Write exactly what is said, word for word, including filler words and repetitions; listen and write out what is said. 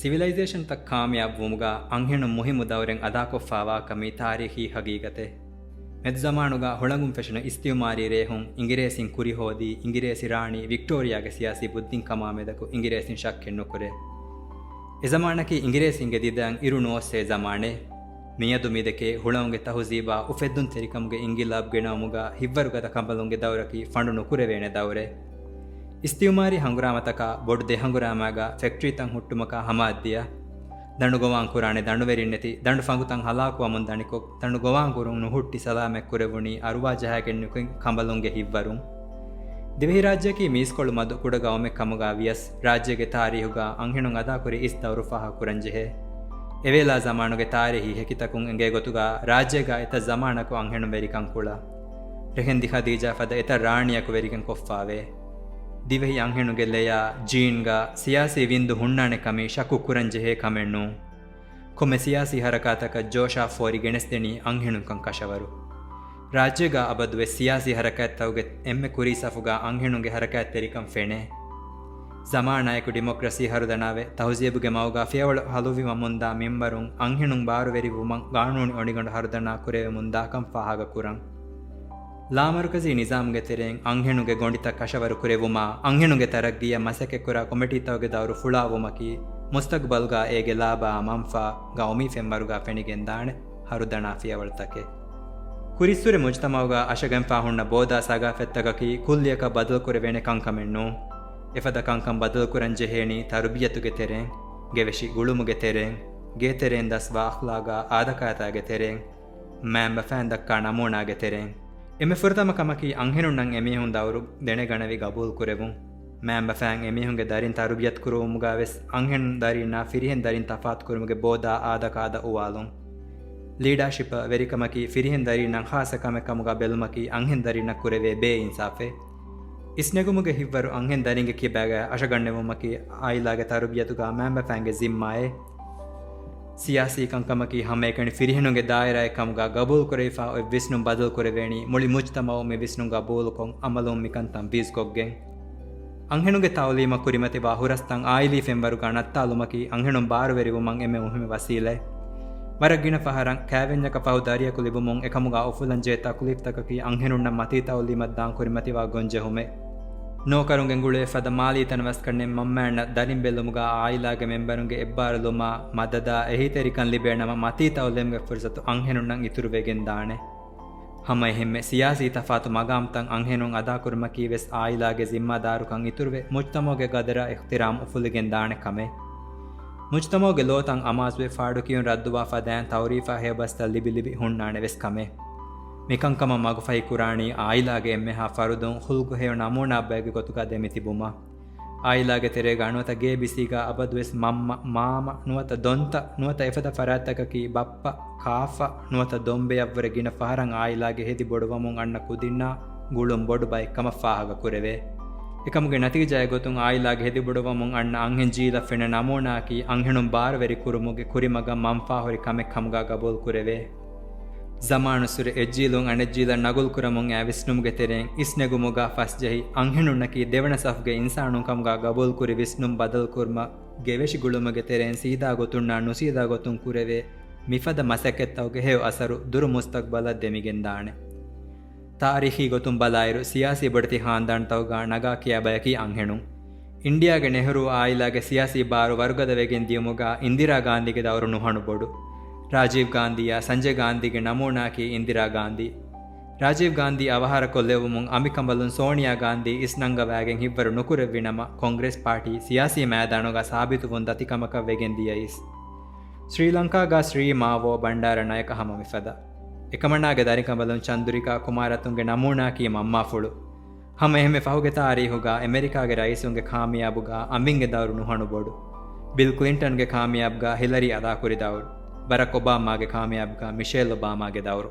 ސިވިލައިޒޭޝަންތައް ކާމިޔާބުވުމުގަ އަންހެނުން މުހިއްމު ދައުރެއް އަދާކޮށްފާވާކަމީ ތާރީޚީ ހަގީގަތެއް. މެދުޒަމާނުގަ ހުޅަނގުން ފެށުނު އިސްތިއުމާރީ ރޭހުން އިނގިރޭސިން ކުރިހޯދީ، އިނގިރޭސި ރާނީ ވިކްޓޯރިއާގެ ސިޔާސީ ބުއްދިންކަމާމެދަކު އިނގިރޭސިން ޝައްކެއްނުކުރޭ. އެޒަމާނަކީ އިނގިރޭސިންގެ ދިދައަށް އިރު ނުއޮއްސޭ ޒަމާނެއް. މިއަދު މިދެކޭ ހުޅަނގުގެ ތަހުޒީބާ އުފެއްދުންތެރިކަމުގެ އިންގިލާބް ގެނައުމުގަ ހިއްވަރުގަދަ ކަނބަލުންގެ ދައުރަކީ ފަނޑު ނުކުރެވޭނެ ދައުރެއް. އިސްތިއުމާރީ ހަނގުރާމަތަކާ ބޮޑު ދެ ހަނގުރާމާގަ ފެކްޓްރީތައް ހުއްޓުމަކާ ހަމާއްދިޔަ. ދަނޑު ގޮވާން ކުރާނެ ދަނޑުވެރިންނެތި، ދަނޑު ފަނގުތައް ހަލާކުވަމުން ދަނިކޮށް، ދަނޑު ގޮވާން ކުރުން ނުހުއްޓި ސަލާމަތް ކުރެވުނީ އަރުވާ ޖަހައިގެން ނިކުތް ކަނބަލުންގެ ހިއްވަރުން. ދިވެހިރާއްޖެއަކީ މީސްކޮޅު މަދު ކުޑަ ގައުމެއް ކަމުގަ ވިޔަސް، ރާއްޖޭގެ ތާރީހުގަ އަންހެނުން އަދާކުރި އިސް ދައުރު ފާހަގަކުރަންޖެހޭ. އެވޭލާ ޒަމާނުގެ ތާރީހީ ހެކިތަކުން އެނގޭ ގޮތުގަ، ރާއްޖޭގަ އެތައް ޒަމާނަކު އަންހެނުން ވެރިކަން ކުޅަ. ރެހެންދި ޚަދީޖާ ފަދަ އެތައް ރާނިޔަކު ވެރިކަން ކޮށްފާވޭ. ދިވެހި އަންހެނުންގެ ލެޔާ، ޖީންގަ ސިޔާސީ ވިންދު ހުންނާނެ ކަމީ ޝައްކު ކުރަން ޖެހޭ ކަމެއް ނޫން. ކޮންމެ ސިޔާސީ ހަރަކާތަކަށް ޖޯޝާ ފޯރި ގެނެސްދެނީ އަންހެނުންކަން ކަށަވަރު. ރާއްޖޭގަ އަބަދުވެސް ސިޔާސީ ހަރަކާތްތަކުގެ އެންމެ ކުރީ ސަފުގަ އަންހެނުންގެ ހަރަކާތްތެރިކަން ފެނޭ. ޒަމާނާއެކު ޑިމޮކްރަސީ ހަރުދަނާވެ، ތަހުޒީބުގެ މަގުގަ ފިޔަވަޅު ހަލުވިވަމުންދާ މިންވަރުން އަންހެނުން ބާރުވެރިވުމަށް ގާނޫނީ އޮނިގަނޑު ހަރުދަނާ ކުރެވެމުންދާކަން ފާހަގަކުރަން. ލާމަރުކަޒީ ނިޒާމުގެ ތެރެއިން އަންހެނުންގެ ގޮނޑިތައް ކަށަވަރުކުރެވުމާ، އަންހެނުންގެ ތަރައްގީއަށް މަސައްކަތްކުރާ ކޮމިޓީތަކުގެ ދައުރު ފުޅާވުމަކީ، މުސްތަގުބަލްގަ އޭގެ ލާބާ މަންފާ ގައުމީ ފެންވަރުގަ ފެނިގެންދާނެ ހަރުދަނާ ފިޔަވަޅުތަކެއް. ކުރިއްސުރެ މުޖްތަމައުގަ އަށަގެންފާ ހުންނަ ބޯދާ ސަގާފަތްތަކަކީ ކުއްލިއަކަށް ބަދަލުކުރެވޭނެ ކަންކަމެއް ނޫން. އެފަދަ ކަންކަން ބަދަލުކުރަން ޖެހޭނީ ތަރުބިޔަތުގެ ތެރެއިން، ގެވެށި ގުޅުމުގެ ތެރެއިން، ގޭތެރެއިން ދަސްވާ އަޚްލާގާ އާދަކާތާގެ ތެރެއިން، މައިންބަފައިން ދައްކާ ނަމޫނާގެ ތެރެއިން. އެންމެ ފުރަތަމަ ކަމަކީ އަންހެނުންނަށް އެމީހުން ދައުރު ދެނެގަނެވި ގަބޫލުކުރެވުން. މައިންބަފައިން އެމީހުންގެ ދަރިން ތަރުބިޔަތުކުރުވުމުގަ ވެސް އަންހެނުން ދަރީންނާ ފިރިހެން ދަރިން ތަފާތުކުރުމުގެ ބޯދާ އާދަކާދަ އުވާލުން. ލީޑާޝިޕަށް ވެރިކަމަކީ ފިރިހެން ދަރީންނަށް ޚާއްޞަ ކަމެއް ކަމުގަ ބެލުމަކީ އަންހެން ދަރިންނަށް ކުރެވޭ ބޭއިންސާފެއް. އިސްނެގުމުގެ ހިއްވަރު އަންހެން ދަރިންގެ ކިބާގަ އަށަގަންނެވުމަކީ އާއިލާގެ ތަރުބިޔަތުގަ މައިންބަފައިންގެ ޒިންމާއެއް. ސިޔާސީ ކަންކަމަކީ ހަމައެކަނި ފިރިހެނުންގެ ދާއިރާއެއް ކަމުގަ ގަބޫލުކުރެވިފަ އޮތް ވިސްނުން ބަދަލުކުރެވޭނީ މުޅި މުޖްތަމައު މި ވިސްނުން ގަބޫލުކޮށް އަމަލުން މިކަން ތަންފީޒުކޮށްގެން. އަންހެނުންގެ ތައުލީމަށް ކުރިމަތިވާ ހުރަސްތައް އާއިލީ ފެންވަރުގަ ނައްތާލުމަކީ އަންހެނުން ބާރުވެރިވުމަށް އެންމެ މުހިންމު ވަސީލަތް. ވަރަށް ގިނަ ފަހަރަށް ކައިވެންޏަކަށް ފަހު ދަރިޔަކު ލިބުމުން އެކަމުގަ އުފުލަންޖެހޭ ތަކުލީފްތަކަކީ އަންހެނުންނަށް މަތީ ތައުލީމަށް ދާން ކުރިމަތިވާ ގޮންޖެހުމެއް. ނޯކަރުންގެ ގުޅޭ ފަދަ މާލީ ތަނަވަސްކަންނެއް މަންމައަންނަށް ދަރިން ބެލުމުގަ އާއިލާގެ މެންބަރުންގެ އެއްބާރުލުމާ މަދަދާ އެހީތެރިކަން ލިބޭނަމަ މަތީ ތައުލީމުގެ ފުރުސަތު އަންހެނުންނަށް އިތުރުވެގެން ދާނެ. ހަމައެހެންމެ ސިޔާސީ ތަފާތު މަގާމްތައް އަންހެނުން އަދާކުރުމަކީ ވެސް އާއިލާގެ ޒިންމާދާރުކަން އިތުރުވެ، މުޖްތަމައުގެ ގަދަރާ އިޙްތިރާމް އުފުލިގެން ދާނެ ކަމެއް. މުޖްތަމައުގެ ލޯތައް އަމާޒުވެ ފާޑުކިޔުން ރައްދުވާ ފަދައިން ތައުރީފާ ހެޔޮބަސްތައް ލިބި ލިބި ހުންނާނެ ވެސް ކަމެއް. މިކަންކަމަށް މަގުފަހި ކުރާނީ އާއިލާގެ އެންމެހާ ފަރުދުން ޚުލްޤު ހެޔޮ ނަމޫނާ ބައެއްގެ ގޮތުގަ ދެމިތިބުމަށް. އާއިލާގެ ތެރޭގަ ނުވަތަ ގޭބިސީގަ އަބަދުވެސް މަންމަ، މާމަ، ނުވަތަ ދޮންތަ، ނުވަތަ އެފަދަ ފަރާތްތަކަކީ ބައްޕަ، ކާފަ، ނުވަތަ ދޮންބެއަށްވުރެ ގިނަ ފަހަރަށް އާއިލާގެ ހެދި ބޮޑުވަމުން އަންނަ ކުދިންނާ ގުޅުން ބޮޑު ބައެއް ކަމަށް ފާހަގަ ކުރެވޭ. އެކަމުގެ ނަތީޖާއެއް ގޮތުން އާއިލާގެ ހެދި ބޮޑުވަމުން އަންނަ އަންހެން ޖީލަށް ފެންނަ ނަމޫނާއަކީ އަންހެނުން ބާރުވެރި ކުރުމުގެ ކުރިމަގަށް މަންފާހުރި ކަމެއް ކަމުގަ ގަބޫލު ކުރެވޭ. ޒަމާނުއްސުރެ އެއްޖީލުން އަނެއްޖީލަށް ނަގުލުކުރަމުން އައި ވިސްނުމުގެ ތެރެއިން އިސްނެގުމުގަ ފަސްޖެހި، އަންހެނުންނަކީ ދެވަނަ ސަފުގެ އިންސާނުން ކަމުގަ ގަބޫލުކުރި ވިސްނުން ބަދަލުކުރުމަށް ގެވެށި ގުޅުމުގެ ތެރެއިން ސީދާ ގޮތުންނާ ނުސީދާ ގޮތުން ކުރެވޭ މިފަދަ މަސައްކަތްތަކުގެ ހެޔޮ އަސަރު ދުރު މުސްތަގްބަލަށް ދެމިގެންދާނެ. ތާރީޚީ ގޮތުން ބަލާއިރު، ސިޔާސީ ބޮޑެތި ހާނދާންތަކުގަ ނަގާ ކިޔާ ބަޔަކީ އަންހެނުން. އިންޑިއާގެ ނެހްރޫ އާއިލާގެ ސިޔާސީ ބާރު ވަރުގަދަވެގެން ދިޔުމުގަ އިންދިރާ ގާންދީގެ ދައުރު ނުހަނު ބޮޑު. ރާޖީވް ގާންދީއާ ސަންޖޭ ގާންދީގެ ނަމޫނާއަކީ އިންދިރާ ގާންދީ. ރާޖީވް ގާންދީ އަވަހާރަކޮށްލެއްވުމުން އަނބިކަނބަލުން ސޯނިޔާ ގާންދީ އިސް ނަންގަވައިގެން ހިތްވަރު ނުކުރެއްވިނަމަ، ކޮންގްރެސް ޕާޓީ ސިޔާސީ މައިދާނުގަ ސާބިތުވުން ދަތިކަމަކަށް ވެގެން ދިޔައީސް. ސްރީލަންކާގަ ސްރީ މާވޯ ބަންޑާރަ ނަޔަކަ ހަމަ މިފަދަ. އެކަމަނާގެ ދަރިކަނބަލުން ޗަންދުރިކާ ކުމާރަތުންގެ ނަމޫނާއަކީ މަންމާފުޅު. ހަމައެހެންމެ ފަހުގެ ތާރީހުގަ އެމެރިކާގެ ރައީސުންގެ ކާމިޔާބުގަ އަނބިންގެ ދައުރު ނުހަނު ބޮޑު. ބިލް ކްލިންޓަންގެ ކާމިޔާބުގަ ހިލަރީ އަދާކުރި ދައުރު. ބަރަކް އޮބާމާގެ ކާމިޔާބުގަ މިޝޭލް އޮބާމާގެ ދައުރު.